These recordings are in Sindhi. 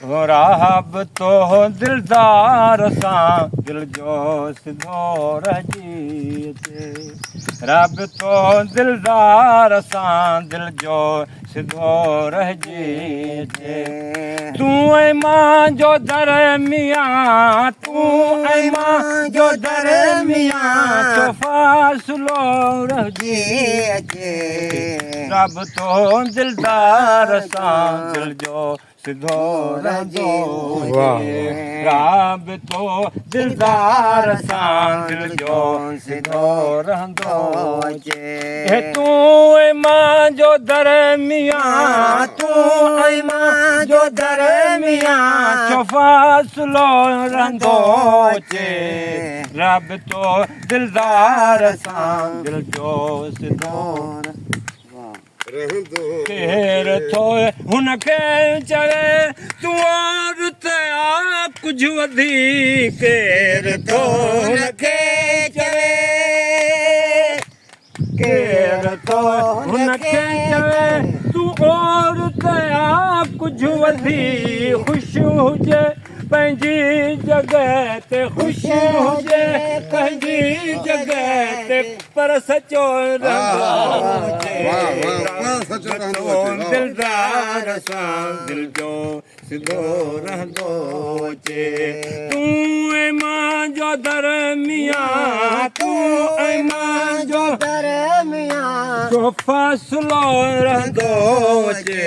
رابطو دلدار سان دل جو سڌو رهجي اچي. رابطو دلدار سان دل جو سڌو رهجي اچي. تون ۽ مان جو درميان، تون ۽ مان جو درميان، ڇو فاصلو رهجي اچي. رابطو دلدار سان دل جو سڌو رهندو هجي. رابطو دلدار سان دل جو سڌو رهندو هجي. تون ۽ مان جو درميان، تون ۽ مان جو درميان، ڇو فاصلو رهندو هجي. رابطو دلدار سان دل جو سڌو ڪير ٿو هن کي چوي تون عورت آ ڪجهه وڌيڪ ڪير ٿو هن کي چوي ڪير ٿو هن کي چوي تون عورت آ ڪجهه وڌيڪ خوش هجي پنهنجي جڳهه تي خوش هجي پنهنجي جڳهه تي پر سچو رهندو هجي دلدار سان دل جو سڌو رهندو هجي تون ۽ مان جو درميان تون ۽ مان جو درميان جو فاصلو رهندو هجي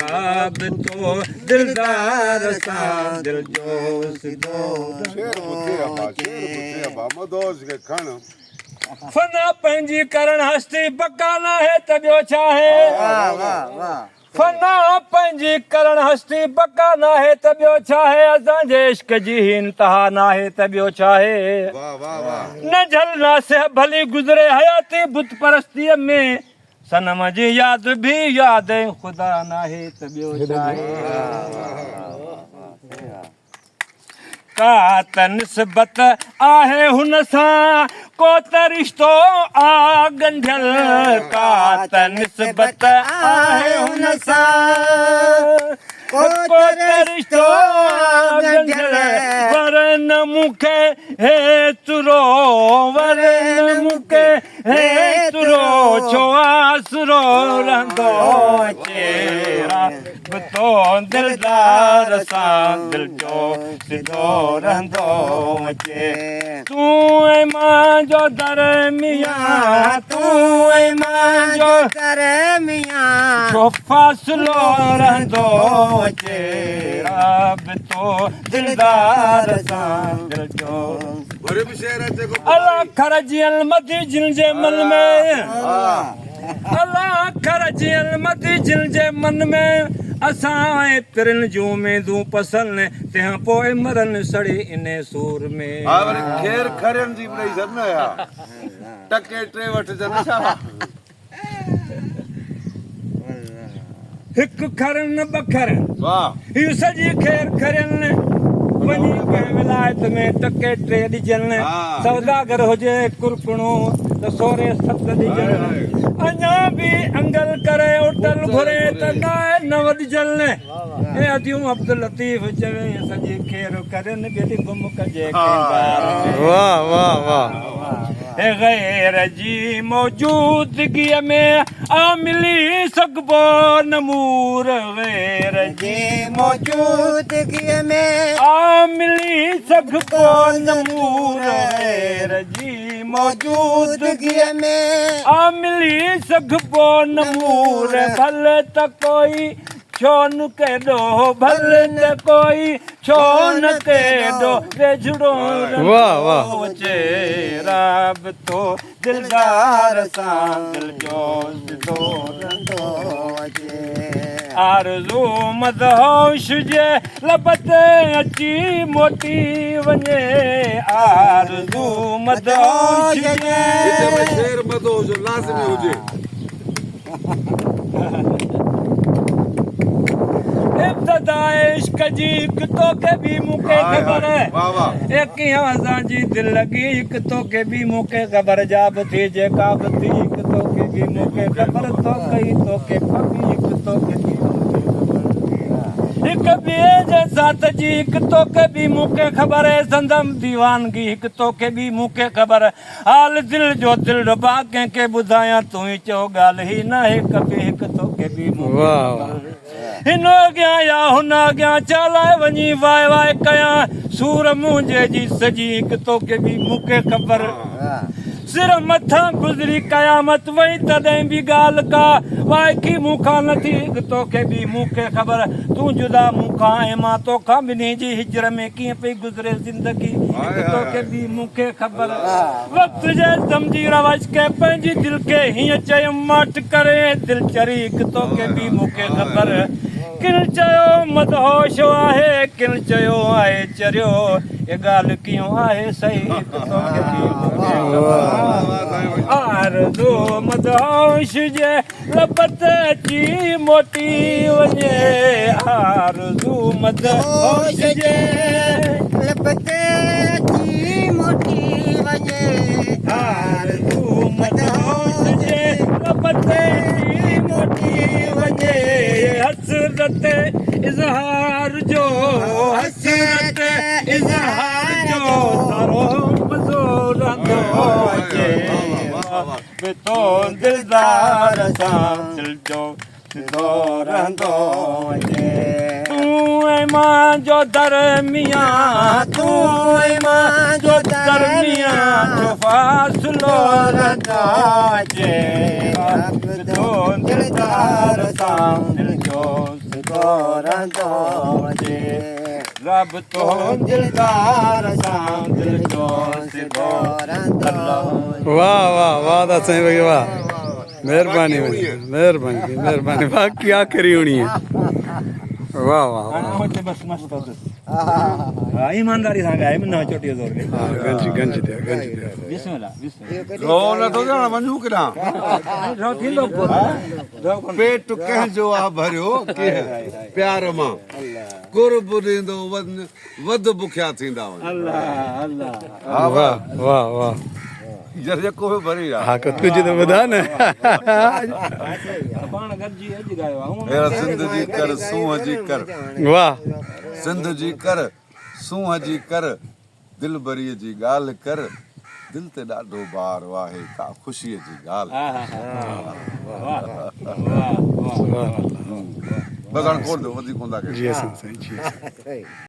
رابطو دلدار سان دل جو سڌو شعر ٻڌي ابا شعر ٻڌي ابا مدهوش کي کڻ. فنا پنهنجي ڪرڻ هستي بقا ناهي ته ٻيو ڇا آهي فنا پنهنجي ڪرڻ هستي بقا ناهي ته ٻيو ڇا آهي اسان جي عشق جي هي انتها ناهي ته ٻيو ڇا آهي نه جهل ناصح ڀلي گذري حياتي بت پرستيء ۾ صنم جي ياد ڀي ياد خدا ناهي ته ٻيو ڇا آهي. ڪا ته نسبت آهي هن سان ڪو ته رشتو آ ڳنڍيل ڪا ته نسبت آهي هن سان ڪو ته رشتو آ ڳنڍيل ور نه مون کي هيترو ور نه مون کي هيترو ڇو آسرو رهندو اچي رابطو دلدار سان دل جو سڌو رهندو اچي تون ۽ مان جو درميان تون ۽ مان جو درميان ڇو فاصلو رهندو اچي رابطو دلدار سان دل جو وري به شعر اچي ڪو الا کر جيئن مڌي جن جي من ۾ الا کر جيئن مڌي جن جي من ۾ اسان ۽ پرين جون اميدون پسن تنهن پوء مرن سڙي انهي سور ۾. ها وري کير کرين جي به ڏئي ڇڏ نه ها ٽڪي ٽي وٺجن ڇا. هڪ کرن نه ٻه کرن هي سڄي خير کرين وڃي ڪنهن ولايت ۾ ٽڪي ٽي ڏجن سوداگر هجي ڪرڪڻو ته سوري ست ڏجن اڃا به انگل ڪري اٽل گهري ته نائي نو ڏجن اي اديون عبداللطيف چوي سڄي خير کرين ٻيلي گم ڪجي ڪنهن غار ۾. واه واه واه. غير جي موجودگيء ۾ آ ملي سگهبو نه مور غير جي موجودگيء ۾. آ ملي سگهبو نه مور غير جي موجودگيء ۾. آ ملي سگهبو نه مور ڀل ته ڪوئي ڇو نه ڪيڏو ڀل ته ڪوئي ڇو نه ڪيڏو ويجهڙو رهندو اچي رابطو دلدار سان دل جو سڌو رهندو اچي آرزو مدهوش جي لب تي اچي موٽي وڃي آرزو مدهوش جي وچ ۾ شعر مدهوش جو لازمي هجي. ابتدا عشق جي هڪ توکي ٻي مون کي خبر اي ڪيئن اسان جي دل لڳي هڪ توکي ٻي مون کي خبر جا به ٿي جيڪا به ٿي هڪ توکي ٻي مون کي خبر تو ڪئي توکي پوي هڪ توکي ٻي مون کي خبر هڪ ٻئي جي ساٿ جي هڪ توکي ٻي مون کي خبر اي سندم ديوانگي هڪ توکي ٻي مون کي خبر حال دل جو دلربا ڪنهن کي ٻڌايان تون ئي چئو ڳالهه هي ناهي ڪبي هڪ توکي ٻي مون کي خبر هن اڳيان يا هن اڳيان ڇا لاء وڃي واء واء ڪيان سور منهنجي جي سڄي هڪ توکي ٻي مون کي خبر سر مٿان گذري قيامت وئي تڏهن به ڳالهه ڪا وائکي مون کان نه ٿي هڪ توکي ٻي مون کي خبر تون جدا مون کان ۽ مان توکان ٻنهي جي هجر ۾ ڪيئن پئي گذري زندگي هڪ توکي ٻي مون کي خبر وقت جي سمجهي روش کي پنهنجي دل کي هيئن چيم ماٺ ڪري دل چري هڪ توکي ٻي مون کي خبر ڪن چيو مدهوش آهي ڪن چيو آهي چريو اي ڳالهه ڪيئن آهي صحيح هڪ توکي ٻي مون کي خبر آرزو مدهوش جي لب تي اچي موٽي وڃي آرزو مدهوش جي لب تي اچي موٽي وڃي آرزو مدهوش جي لب تي اچي موٽي وڃي حسرت اظهار جو حسرت اظهار جو سارو مزو رهندو اچي به تو دلدار سان دل جو سڌو رهندو اچي تون ۽ مان جو درميان تون ۽ مان جو درميان جو فاصلو رهندو اچي به تو دلدار سان دل جو سڌو رهندو اچي رب تو دلدار سان دل جو سڌو رهندو. واه واه واه دا سائين بھي واه مهرباني مهرباني مهرباني باقي آخري هوني ہے واه واه واه بس مست اٿس ها ايمانداري سان ڳائي نه چوٽي زور ڏي ها گنج گنج دي گنج دي بسم الله بسم الله رو نه ٿو ڄاڻ وڃون ڪيڏانهن رو ٿيندو پيٽ ڪنهن جو آ ڀريو ڪنهن پيار مان قرب ڏيندو وڃ وڌ بکيا ٿيندا وڃ. الله الله. واه واه واه. يار يڪو به ڀري يار. ها ڪجهه ته ٻڌاء نه. پاڻ گڏجي اڄ ڳايو آ. يار سنڌ جي ڪر سونهن جي ڪر. واه. سنڌ جي ڪر سونهن جي ڪر دلبريء جي ڳالهه ڪر دل تي ڏاڍو بار آهي ڪا خوشيء جي ڳالهه ڪر. بس هاڻ کوڙ ڏيو وڌيڪ ڪونه ٿا ڪيون. جي سائين جي سائين.